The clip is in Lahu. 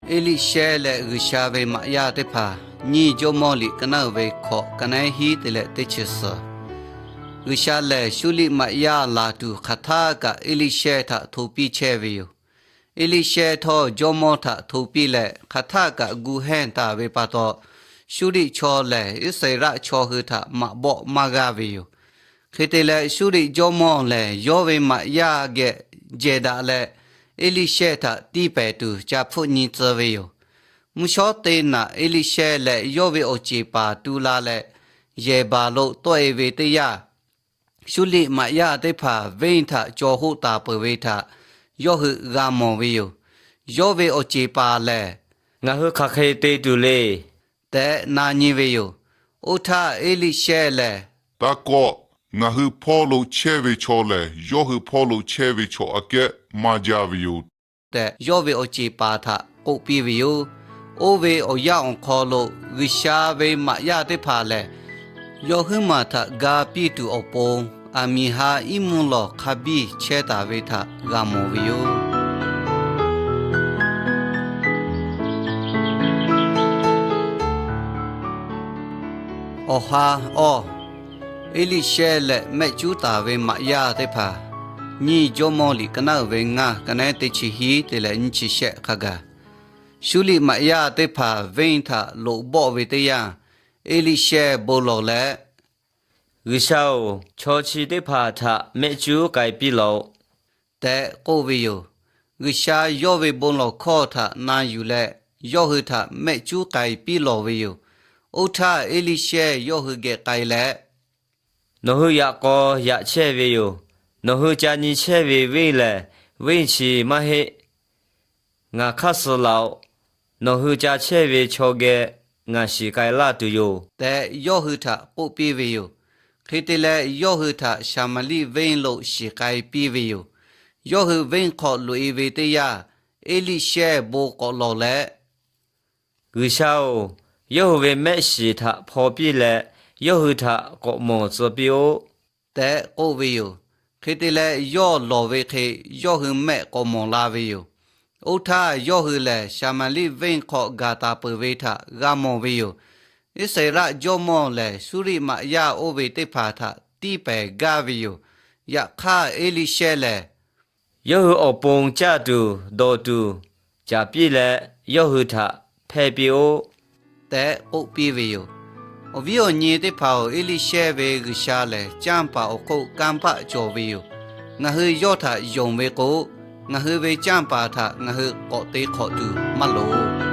Eˇliˇshehˇ leh G'uiˬsha ve maꞈ yaˇ teˇ hpaˍ, nyiˇ Jawˇmawˇ liꞈ ka naˉ uiˍ ve hkawꞈ ka naˉ hiˉ te leh teˇ chi suhˍ. G'uiˬsha lehˬ Suˇriˆ maꞈ yaˇ laˬ tuˬ hk'aˬ htaˇ kaꞈ Eˇliˇshehˇ htaꞈ hto piˇ chehˇ ve yoˬ. Eˇliˇshehˇ htawˇ Jawˇmawˇ htaꞈ hto piˇ leh, hk'aˬ htaˇ kaꞈ gu hehnˇ taˍ ve pa taw, Suˇriˆ chaw lehˬ Iˉsaˍreˍlaˆ chaw hui htaꞈ maꞈ bawˆ maˇ g'aˇ ve yoˬ. Hk'e te leh, Suˇriˆ jawˇmawˇ lehˬ yawˇ ve maꞈ yaˇ geh jehˬ daꞈ leh, Eˇliˇshehˇ htaꞈ tiˇ pehˍ tuˬ ca hpfuhˆ nyi tcuh ve yoˬ. Mvuhˇ shawˉ teˇ naꞈ Eˇliˇshehˇ leh yawˇ ve awˬ ceˬ paˍ tu la leh, yehˬ baˬ lo tawˆ e ve teˇ yanˇ, Suˇriˆ maꞈ yaˇ teˇ hpaˍ venˇ htaꞈ caw hoˆ taˍ peuˬ ve htaꞈ yawˇ hui g'a mawˬ ve yoˬ. Yawˇ ve awˬ ceˬ paˍ lehˬ, Ngaˬ hui hk'aˬ hk'e te tuˬ le tehꞈ na nyi ve yoˬ. Oˇ htaˇ Eˇliˇshehˇ lehˬ, Taˇ kawˆ. Ngaˬ hui hpawˇ lo chehˇ ve chaw lehˬ, yawˇ hui hpawˇ lo chehˇ ve chaw aꞈ kehˉ maˇ jaˇ ve yoˬ tehꞈ, yawˇ ve awˬ ceˬ paˍ htaꞈ k'oˆ piˇ ve yoˬ. Oˇ ve awˬ yanˇ awˬ hk'aw lo G'uiˬsha ve maꞈ yaˇ teˇ hpaˍ lehˬ, yawˇ huiˉ maˬ htaꞈ ga piˇ tuˬ awˬ pon, aˬ miˍ ha iˉ mvuhˇ lawˬ hk'a biˇ chehˇ taˍ ve htaꞈ g'a mawˬ ve yoˬ. Awˬ ha awˇ, Eˇliˇshehˇ leh mehˆ cuˉ taˍ ve maꞈ yaˇ teˇ hpaˍ, nyiˇ Jawˇmawˇ liꞈ ka naˉ uiˍ ve ngaˇ ka naˉ teˇ chi hiˉ te leh nyiˇ chi shehˆ hk'a gaˬ, Suˇriˆ maꞈ yaˇ teˇ hpaˍ venˇ htaꞈ loꞈ bawˆ ve teˇ yanˇ, Eˇliˇshehˇ bon lawˬ leh, G'uiˬsha-oˬ, chaw chi teˇ hpaˍ htaꞈ mehˆ cuˉ k'ai piˇ lawˬ-oꞈ tehꞈ k'oˆ ve yoˬ. G'uiˬsha yawˇ ve bon lawˬ hkawˇ htaꞈ na yuˬ leh, yawˇ hui htaꞈ mehˆ cuˉ k'ai piˇ lawˬ ve yoˬ. Oˇ htaˇ Eˇliˇshehˇ yawˇ hui geh k'ai leh, Nawˬ hui yaꞈ k'aw yaꞈ chehˇ ve yoˬ. Nawˬ hui ca nyi chehˇ ve venˇ lehˬ, venˇ chi maˇ heˆ. Ngaˬ hk'aˇ suh laˬ-oꞈ. Nawˬ hui ca chehˇ ve chaw geh ngaˬ shiˍ k'ai laˇ tuˬ yoˬ tehꞈ, yawˇ hui htaꞈ k'oˆ piˇ ve yoˬ. Hk'e te leh, yawˇ hui htaꞈ Saˍmaˍriˆ venˇ lo shiˍ k'ai piˇ ve yoˬ. Yawˇ hui venˇ hk'aw loꞈ-e ve teˇ yanˇ, Eˇliˇshehˇ bon k'awꞈ lawˬ leh, G'uiˬsha-oˬ, yawˇ hui ve mehˆ shiˍ htaꞈ hpaw piˇ leh, yawˇ hui htaꞈ k'awꞈ mawˬ tcuh piˇ-oˆ tehꞈ k'oˆ ve yoˬ. Hk'e te leh, yawˇ lawˬ ve hk'e yawˇ hui mehˆ k'awꞈ mawˬ la ve yoˬ. Oˇ htaˇ, yawˇ hui lehˬ Saˍmaˍriˆ venˇ hk'aw gaˬ taˍ peuˬ ve htaꞈ g'a mawˬ ve yoˬ. Iˉsaˍreˍlaˆ jawˇmawˇ lehˬ, Suˇriˆ maꞈ yaˇ oˇ ve teˇ hpaˍ htaꞈ tiˇ pehˍ gaˇ ve yoˬ. Yaꞈ hk'aˇ, Eˇliˇshehˇ lehˬ, Yawˇ hui awˬ pon caˇ tuˬ dawˬ tuˬ caˍ piˇ leh, yawˇ hui htaꞈ hpehˇ piˇ-oˆ tehꞈ k'oˆ piˇ ve yoˬ. Awˬ viˉ awˬ nyi teˇ hpaˍ-oˬ, Eˇliˇshehˇ ve G'uiˬsha lehˬ, canˇ paˍ awˬ hk'oˆ kanˇ paˆ cawˬ ve yoˬ. Ngaˬ hui yawˇ htaꞈ yonˍ ve k'o, ngaˬ hui ve canˇ paˍ htaꞈ ngaˬ hui k'awꞈ te hk'awꞈ tuˬ maˇ loˍ.